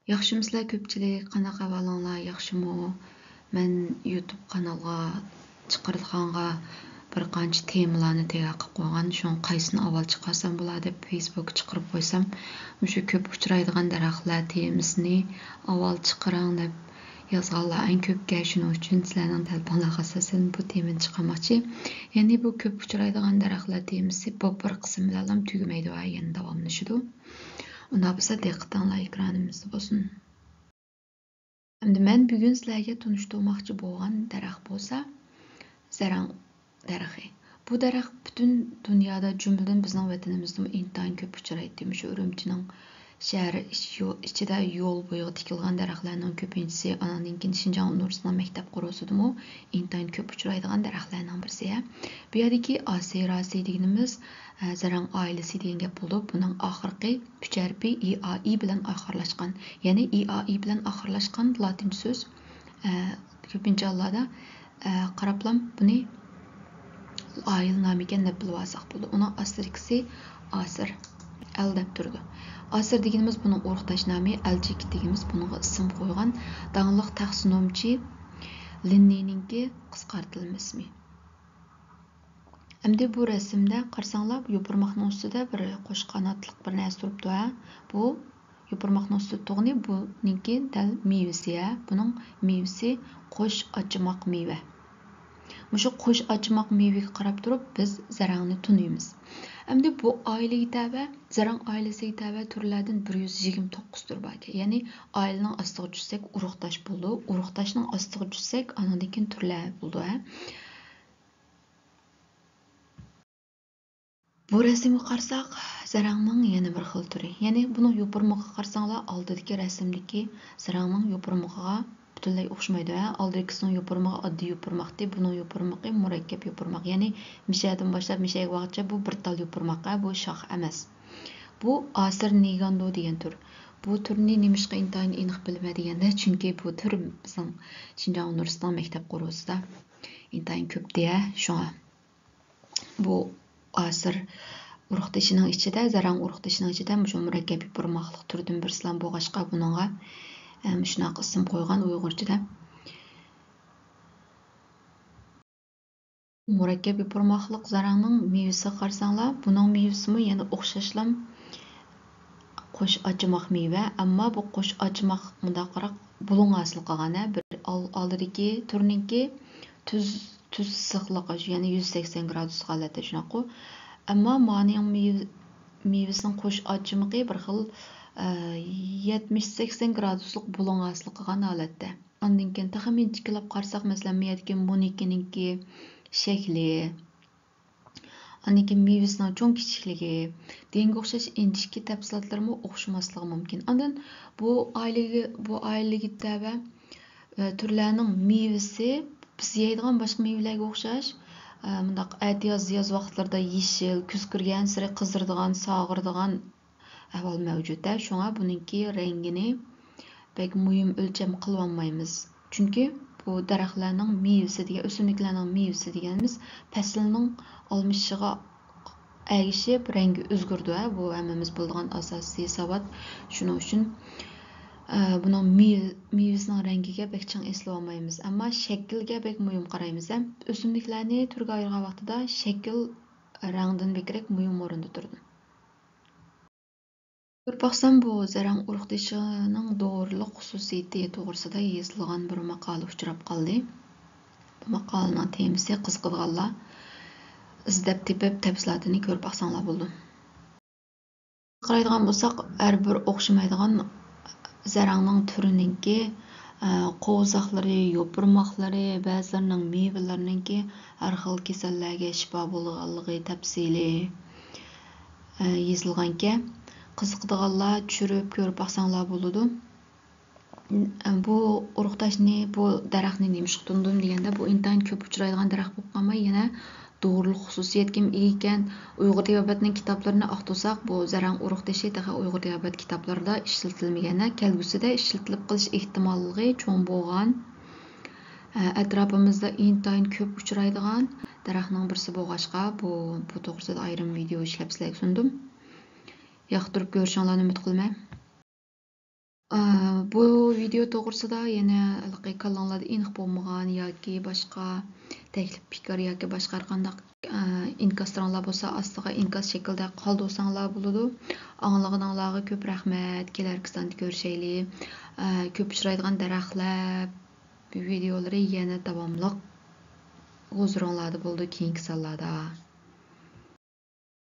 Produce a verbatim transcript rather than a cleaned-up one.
ياخشىمۇسىلەر كۆپچىلىك، قانداق ئەھۋالىڭلار، ياخشىمۇ؟ مەن يۇتۇب قانالغا چىقىرىدىغانغا بىر قانچە تېمىلارنى تەييار قىلىپ قويغان، شۇڭا قايسىنى ئاۋۋال چىقارسام بولا دەپ فېيسبۇكقا چىقىرىپ قويسام، مۇشۇ كۆپ ئۇچرايدىغان دەرەخلەر تېمىسىنى ئاۋۋال چىقىرىڭ دەپ يازغانلار ئەڭ كۆپكەن، شۇنىڭ ئۈچۈن سىلەرنىڭ تەلىپىڭلارغا ئاساسەن بۇ تېمىنى چىقارماقچى. يەنى بۇ كۆپ ئۇچرايدىغان دەرەخلەر تېمىسى بۇ بىر قىسىم بىلەنلا تۈگىمەيدۇ، يەنە داۋاملىشىدۇ. ئۇنداق بولسا دىققىتىڭلار ئېكرانىمىزدا بولسۇن. ئەمدى مەن بۈگۈن سىلەرگە تونۇشتۇرماقچى بولغان دەرەخ بولسا زەرەڭ دەرىخى. بۇ دەرەخ پۈتۈن دۇنيادا، جۈملىدىن بىزنىڭ ۋەتىنىمىزدىمۇ ئىنتايىن كۆپ ئۇچرايتتى. مۇشۇ ئۈرۈمچىنىڭ شەھەر ئىچ-، يو-، ئىچىدە يول بويىغا تىكىلغان دەرەخلەرنىڭ كۆپىنچىسى، ئاناندىن كېيىن شىنجاڭ ئۇنىۋېرسىتېتىنىڭ مەكتەپ قورۇسىدىمۇ ئىنتايىن كۆپ ئۇچرايدىغان دەرەخلەرنىڭ بىرسى. بۇ يەردىكى ئاسېراسى دېگىنىمىز، ئە، زەرەڭ ئائىلىسى دېگەن گەپ بولىدۇ. بۇنىڭ ئاخىرقى ئۈچ ھەرپى ئى ئا ئى بىلەن ئاخىرلاشقان. يەنى ئى ئا ئى بىلەن ئاخىرلاشقان لاتىنچە سۆز. ئە، كۆپىنچە ھاللاردا، ئە، قاراپلام بۇنى ئائىلە نامى ئىكەن دەپ بىلىۋالساق بولىدۇ. ئۇنىڭ ئاستىدىكىسى ئاسىر، ئەل دەپ تۇرىدۇ. ئاسىر دېگىنىمىز بۇنىڭ ئۇرۇقداش نامى، ئەلچىكىت دېگىنىمىز بۇنىڭغا ئىسىم قويغان داڭلىق تاكسونومچى لىننېينىڭكى قىسقارتىلما ئىسمى. ئەمدى بۇ رەسىمدە قارىساڭلار، يوپۇرماقنىڭ ئۈستىدە بىر قوش قاناتلىق بىر نەرسە تۇرۇپتۇ، ھە؟ بۇ يوپۇرماقنىڭ ئۈستىدە تۇرغىنى بۇنىڭكى دەل مېۋىسى، ھە؟ بۇنىڭ مېۋىسى قوش ئاچىماق مېۋە. مۇشۇ قوش ئاچىماق مېۋىگە قاراپ تۇرۇپ بىز زەرەڭنى تونۇيمىز. ئەمدى بۇ ئائىلىگە تەۋە، زەرەڭ ئائىلىسىگە تەۋە تۈرلەردىن بىر يۈز يىگىرمە توققۇز تۈر باركەن. يەنى ئائىلىنىڭ ئاستىغا چۈشسەك ئۇرۇقداش بولىدۇ، ئۇرۇقداشنىڭ ئاستىغا چۈشسەك ئانىڭدىن كېيىن تۈرلەر بولىدۇ، ھە؟ بۇ رەسىمگە قارىساق، زەرەڭنىڭ يەنە بىر خىل تۈرى. يەنى بۇنىڭ يوپۇرمىقىغا قارىساڭلار، ئالدىدىكى رەسىمدىكى زەرەڭنىڭ يوپۇرمىقىغا پۈتۈنلەي ئوخشىمايدۇ، ھە؟ ئالدىدىكىسىنىڭ يوپۇرمىقى ئاددىي يوپۇرماقتى، بۇنىڭ يوپۇرمىقى مۇرەككەپ يوپۇرماق. يەنى مىشەدىن باشلاپ مىشەگە بارغىچە بۇ بىر تال يوپۇرماق، ھە؟ بۇ شاخ ئەمەس. بۇ ئاسىر نىگاندو دېگەن تۈر. بۇ تۈرنى نېمىشقا ئىنتايىن ئېنىق بىلىمەن دېگەندە، چۈنكى بۇ تۈر بىزنىڭ شىنجاڭ ئۇنىۋېرسىتېتىنىڭ مەكتەپ قورۇسىدا ئىنتايىن كۆپتى، ھە؟ شۇڭا. بۇ ئاسىر ئۇرۇقدىشىنىڭ ئىچىدە، زەرەڭ ئۇرۇقدىشىنىڭ ئىچىدە مۇشۇ مۇرەككەپ يوپۇرماقلىق تۈردىن بىرسىلا بولغاچقا، بۇنىڭغا، ئە، مۇشۇنداق ئىسىم قويغان ئۇيغۇرچىدا. مۇرەككەپ يوپۇرماقلىق زەرەڭنىڭ مېۋىسىگە قارىساڭلار، بۇنىڭ مېۋىسىمۇ يەنە ئوخشاشلا قوش ئاچىماق مېۋە، ئەمما بۇ قوش ئاچىماق مۇنداقراق بۇلۇڭ ھاسىل قىلغان، ھە، بىر ئال-، ئالدىدىكى تۈرنىڭكى تۈز، تۈز ئىسسىقلىقى، يەنى يۈز سەكسەن گرادۇس ھالەتتە شۇنداققۇ. ئەمما مانىڭ مېۋ-، مېۋىسىنىڭ قوش ئاچىمىقى بىر خىل، ئە، يەتمىش سەكسەن گرادۇسلۇق بۇلۇڭ ھاسىل قىلغان ھالەتتە. ئاندىن كېيىن تېخىمۇ ئىنچىكىلەپ قارىساق، مەسىلەن، بۇ يەردىكى مونىكىنىڭكى شەكلى، ئاندىن كېيىن مېۋىسىنىڭ چوڭ كىچىكلىكى، دېگەنگە ئوخشاش ئىنچىكە تەپسىلاتلىرىمۇ ئوخشىماسلىقى مۇمكىن. ئاندىن بۇ ئائىلىگە، بۇ ئائىلىگە تەۋە، ئە، تۈرلەرنىڭ مېۋىسى بىز يەيدىغان باشقا مېۋىلەرگە ئوخشاش، ئە، مۇنداق ئەتىياز، ياز ۋاقىتلىرىدا يېشىل، كۈز كىرگەنسېرى قىزىرىدىغان، ساغىرىدىغان ئەھۋال مەۋجۇت-ە، شۇڭا بۇنىڭكى رەڭگىنى بەك مۇھىم ئۆلچەم قىلىۋالمايمىز. چۈنكى بۇ دەرەخلەرنىڭ مېۋىسى دېگەن، ئۆسۈملۈكلەرنىڭ مېۋىسى دېگەنىمىز پەسىلنىڭ ئالمىشىشىغا ئەگىشىپ رەڭگى ئۆزگىرىدۇ-ھە، بۇ ھەممىمىز بىلىدىغان ئاساسىي ساۋات. شۇنىڭ ئۈچۈن، ئە، بۇنىڭ مېۋە-، مېۋىسىنىڭ رەڭگىگە بەك چىڭ ئېسىلىۋالمايمىز، ئەمما شەكىلگە بەك مۇھىم قارايمىز-ھە. ئۆسۈملۈكلەرنى تۈرگە ئايرىغان ۋاقتىدا شەكىل رەڭدىن بەكرەك مۇھىم ئورۇندا تۇرىدۇ. كۆرۈپ باقسام، بۇ زەرەڭ ئۇرۇقدىشىنىڭ دورىلىق خۇسۇسىيىتى توغرىسىدا يېزىلغان بىر ماقالە ئۇچراپ قالدى. بۇ ماقالىنىڭ تېمىسى، قىزىقىدىغانلار ئىزدەپ تېپىپ تەپسىلاتىنى كۆرۈپ باقساڭلار بولىدۇ. قارايدىغان بولساق، ھەر بىر ئوخشىمايدىغان زەرەڭنىڭ تۈرىنىڭكى، ئە، قوۋزاقلىرى، يوپۇرماقلىرى، بەزىلىرىنىڭ مېۋىلىرىنىڭكى ھەر خىل كېسەللەرگە شىپا بولىدىغانلىقى تەپسىلىي، ئە، يېزىلغانىكەن. قىزىقىدىغانلار چۈشۈرۈپ كۆرۈپ باقساڭلار بولىدۇ. بۇ ئۇرۇقداشنى، بۇ دەرەخنى نېمىشقا تونۇدۇم دېگەندە، بۇ ئىنتايىن كۆپ ئۇچرايدىغان دەرەخ بولۇپ قالماي، يەنە دورىلىق خۇسۇسىيەتكىمۇ ئىگە ئىكەن. ئۇيغۇر تېبابەتنىڭ كىتابلىرىنى ئاختۇرساق، بۇ زەرەڭ ئۇرۇقدىشى تېخى ئۇيغۇر تېبابەت كىتابلىرىدا ئىشلىتىلمىگەن، كەلگۈسىدە ئىشلىتىلىپ قېلىش ئېھتىماللىقى چوڭ بولغان، ئەتراپىمىزدا ئىنتايىن كۆپ ئۇچرايدىغان دەرەخنىڭ بىرسى بولغاچقا، بۇ، بۇ توغرىسىدا ئايرىم ۋىدېئو ئىشلەپ سىلەرگە سۇندۇم. ياقتۇرۇپ كۆرۈشۈڭلارنى ئۈمىد قىلىمەن. بۇ ۋىدېئو توغرىسىدا يەنە ھېلىقى كاللاڭلاردا ئېنىق بولمىغان ياكى باشقا تەكلىپ پىكىر ياكى باشقا ھەر قانداق ئىنكاسلىرىڭلار بولسا، ئاستىغا ئىنكاس شەكلىدە قالدۇرساڭلار بولىدۇ. ئاڭلىغىنىڭلارغا كۆپ رەھمەت. كېلەركى ساندا كۆرۈشەيلى. كۆپ ئۇچرايدىغان دەرەخلەر ۋىدېئولىرى يەنە داۋاملىق ھۇزۇرۇڭلاردا بولىدۇ كېيىنكى سانلاردا.